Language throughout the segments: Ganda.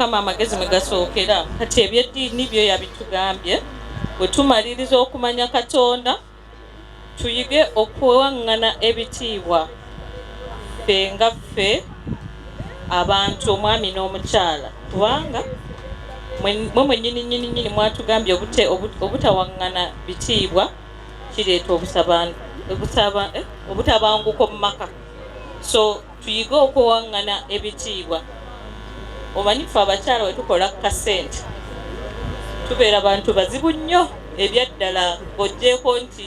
Mukama amagezi mwe gasookera. Kati eby'eddiini byo yabitugambye, bwe tumaliriza okumanya Katonda, tuyige okuwaŋŋana ebitiibwa ffe nga ffe abantu, omwami n'omukyala, kubanga mwe mwennyini nnyini nnyini mwatugambye obutawaŋŋana bitiibwa kireeta obutabanguko mu maka. So tuyige okuwaŋŋana ebitiibwa. Omanyi ffe abakyala bwe tukola kasente tubeera bantu bazibu nnyo ebyaddala, ng'oggyeeko nti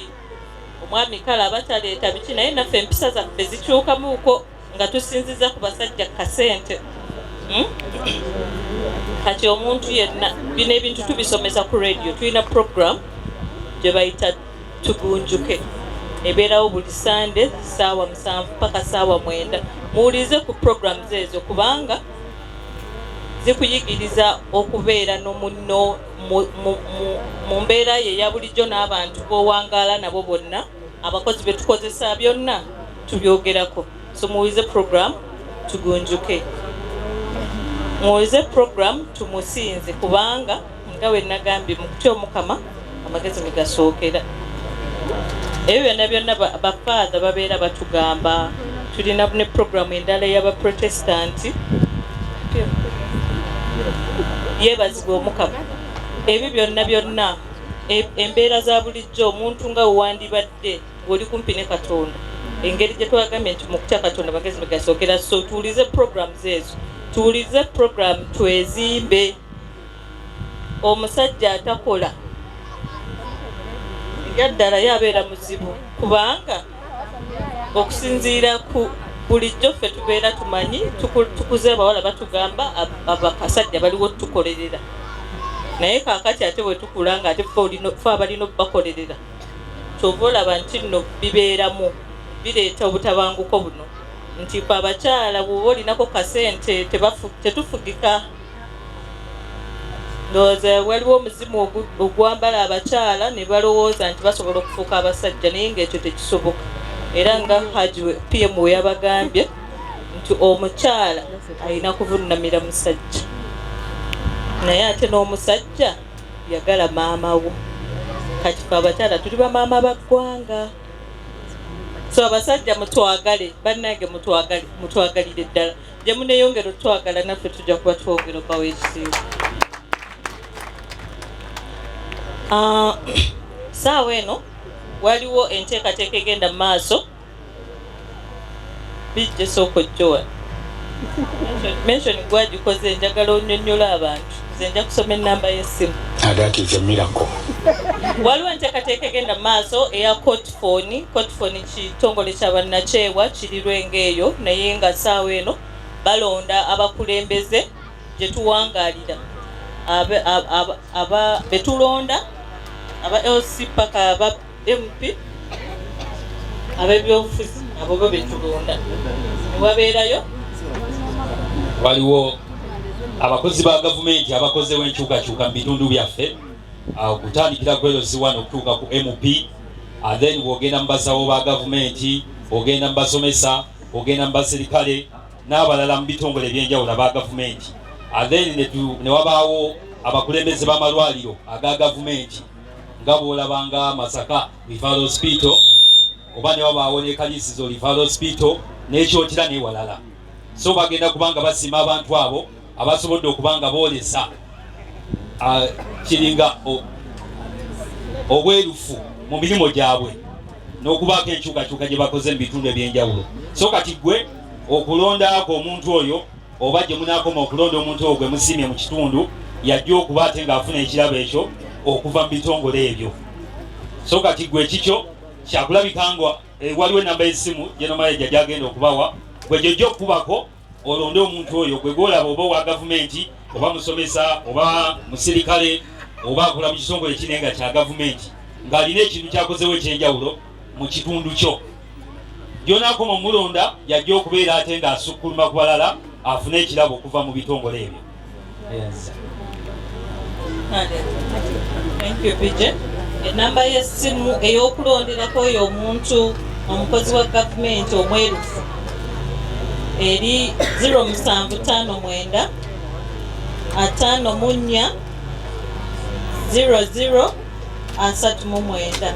omwami kale aba taleeta biki, naye naffe empisa zaffe zikyukamuuko nga tusinziza ku basajja kasente. Kati omuntu yenna, bino ebintu tubisomesa ku radio, tulina program gye bayita Tugunjuke, ebeerawo buli Sande 7:00 paka 9:00. Muwulirize ku programs ezo kubanga zikuyigiriza okubeera n'omunno mu mbeera ye eya bulijjo n'abantu b'owangaala nabo bonna, abakozi be tukozesa, byonna tubyogerako. So muwulize program Tugunjuke, muwulize program Tumusinze, kubanga nga bwe nagambye, mu kutya Omukama amagezi mwe gasookera. Ebyo byonna byonna bafaatha babeera batugamba. Tulina ne programu endala ey'Abaprotestanti. Yeebazibwe Omukama. Ebyo byonna byonna embeera za bulijjo, omuntu nga wewandibadde ng'oli kumpi ne Katonda, engeri gye twagambye nti mu kutya Katonda magezi mwe gasookera. So tuwulize programs ezo, tuwulize program Twezimbe. Omusajja atakola ebyaddala ye abeera muzibu, kubanga okusinziira ku bulijjo ffe tubeera tumanyi, tukuze abawala batugamba abakasajja baliwo tukolerera, naye kaakati ate bwe tukula nga ate ffe abalina obbakolerera, kyova olaba nti nno bibeeramu bireeta obutabanguko buno, nti fe abakyala bw'oba olinako kasente tetufugika. Ndowooza waliwo omuzimu ogwambala abakyala ne balowooza nti basobola okufuuka abasajja, naye ng'ekyo tekisoboka. Era nga Haji PM we yabagambye nti omukyala alina kuvunnamira musajja, naye ate n'omusajja yagala maama wo. Kati fe abakyala tuli bamaama ba ggwanga. So abasajja mutwagale, bannange, mutwagale, mutwagalire ddala. Gye muneeyongera otwagala, naffe tujja kuba twongera obbawa ekitiibwa. Saawa eno waliwo enteekateeka egenda mu maaso. Bijje, sooka ojjowa mention gwagikoze, njagala onyonnyola abantu, nze nja kusoma ennamba y'essimu. That is a miracle. Waliwo enteekateeka egenda mu maaso eya Cotfon. Cotfon kitongole kya bannakyewa kiri Lwengo eyo, naye nga saawa eno balonda abakulembeze gye tuwangaalira, betulonda aba LC paka aba MP, ab'ebyobufuzi, abo bo betulonda newabeerayo. Waliwo abakozi ba gavumenti abakozewo enkyukakyuka mu bitundu byaffe, okutandikira ku LC1 okutuuka ku MP, and then bw'ogenda mu basawo ba gavumenti, ogenda mu basomesa, ogenda mu baserikale n'abalala mu bitongole ebyenjawulo aba gavumenti, and then ne wabaawo abakulembeze b'amalwaliro aga gavumenti nga bw'olabanga Masaka Referral Hospital, oba ne wabaawo ne Kalisizo Referral Hospital n'ekyotera n'ewalala. So bagenda kubanga basiima abantu abo abasobodde okuba nga boolesa kiringa obwerufu mu mirimu gyabwe n'okubaako enkyukakyuka gye bakoze mu bitundu ebyenjawulo. So kati gwe okulondaako omuntu oyo, oba gye munaakoma okulonda omuntu oyo gwe musiimye mu kitundu, yajja okuba ate ng'afuna ekirabo ekyo okuva mu bitongole ebyo. So kati gwe ekikyo kyakulabika nga waliwo enamba y'essimu general manager gyagenda okubawa, gwe gyojja okukubako olonde omuntu oyo gwe gwolaba, oba owa gavumenti, oba musomesa, oba musirikale, oba akola mu kitongole kine nga kya gavumenti, ng'alina ekintu kyakozewo ekyenjawulo mu kitundu kyo. Gy'onaakoma omulonda, yajja okubeera ate ng'asukkuluma ku balala, afune ekirabo okuva mu bitongole ebyo. Yes. Thank you, BJ. Enamba y'essimu ey'okulonderako oyo omuntu omukozi wa gavumenti omwerufu eri 0759 54 00 39.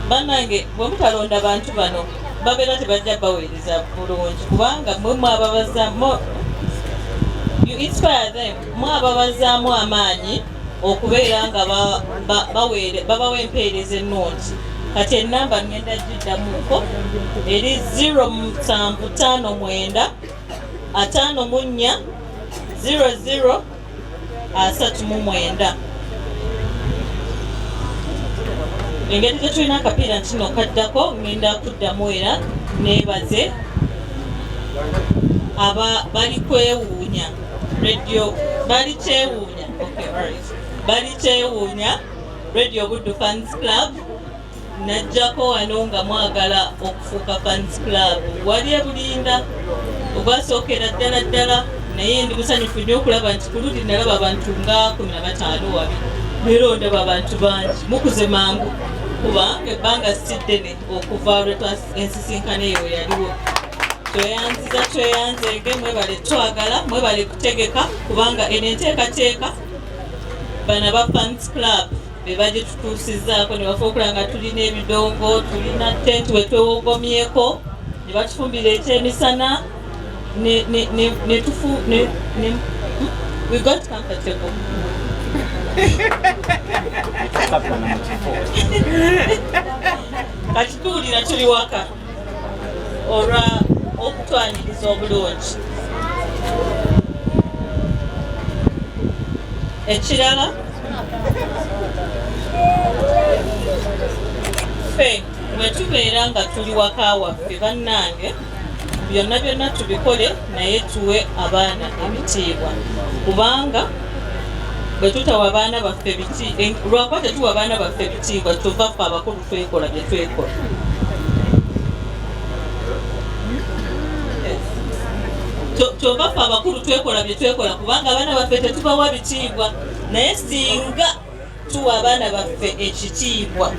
Bannange, bwe mutalonda bantu bano babeera tebajja baweereza bulungi, kubanga mwe mwababaza, you inspire them, mwababazaamu amaanyi okubeera nga babawa empeereza ennungi. Kati ennamba ngenda giddamuko, eri 0759 54 00 39. Engeri gye tulina akapiira nkino kaddako, ngenda kuddamu era neebaze aba bali kwewuunya radio, bali kyewuunya, okay, alright, bali kyewuunya Radio Buddu Fans Club. Najjako wano nga mwagala okufuuka fans club, wali ebulinda ogwasookera ddala ddala, naye ndi musanyufu nnyo okulaba nti ku luli nalaba abantu nga 15 wabi, leero ndaba abantu bangi, mukuze mangu, kubanga ebbanga si ddene okuva lwe ensisinkano eyo yaliwo. Tweyanziza, tweyanzeege, mwebale twagala, mwebale kutegeka, kubanga eno enteekateeka bano aba fans club be bagitutuusizaako ne bafuuka okulaba nga tulina ebidongo, tulina tenti we twewogomyeko, ne batufumbira ekyemisana ne tufu ne we got comfortable. Kati tuwulira tuli waka olwa okutwaniriza obulungi. Ekirala, ffe bwe tubeera nga tuli waka waffe, bannange, byonna byonna tubikole, naye tuwe abaana ebitiibwa, kubanga bwe tutawa abaana baffe biti, lwakuba tetuwa abaana baffe ebitiibwa, tuva ffe abakulu twekola bye twekola. Kyova ffe abakulu twekola bye twekola, kubanga abaana baffe tetubawa bitiibwa. Naye singa tuwa abaana baffe ekitiibwa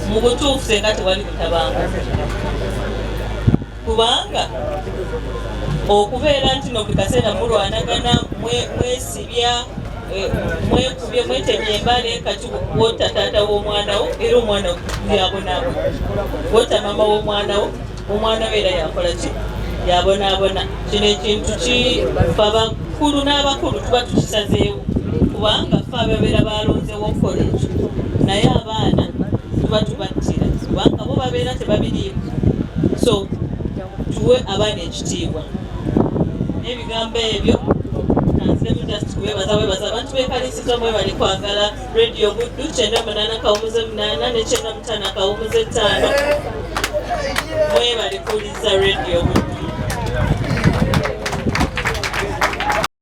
mu butuufu, senga tewali butabanguko, kubanga okubeera nti no buli kaseera mulwanagana, mwesibya, mwekubye, mwetemye embale. Kati wota taata w'omwana wo, era omwana yabonaabona. Wota maama w'omwana wo, omwana we era yakola ki? Yabonaabona. Kino ekintu kife abakulu n'abakulu tuba tukisazeewo, kubanga ffe ababeera balonzewo okukola ekyo, naye abaana tuba tubattira, kubanga bo babeera tebabiriimu. So tuwe abaana ekitiibwa. N'ebigambo ebyo kanziremu just kubebaza, webaza abantu bekalisizo, mwebali kwagala Radio Buddu 98.8 ne 95.5. Mwebali kuwuliriza Radio Buddu.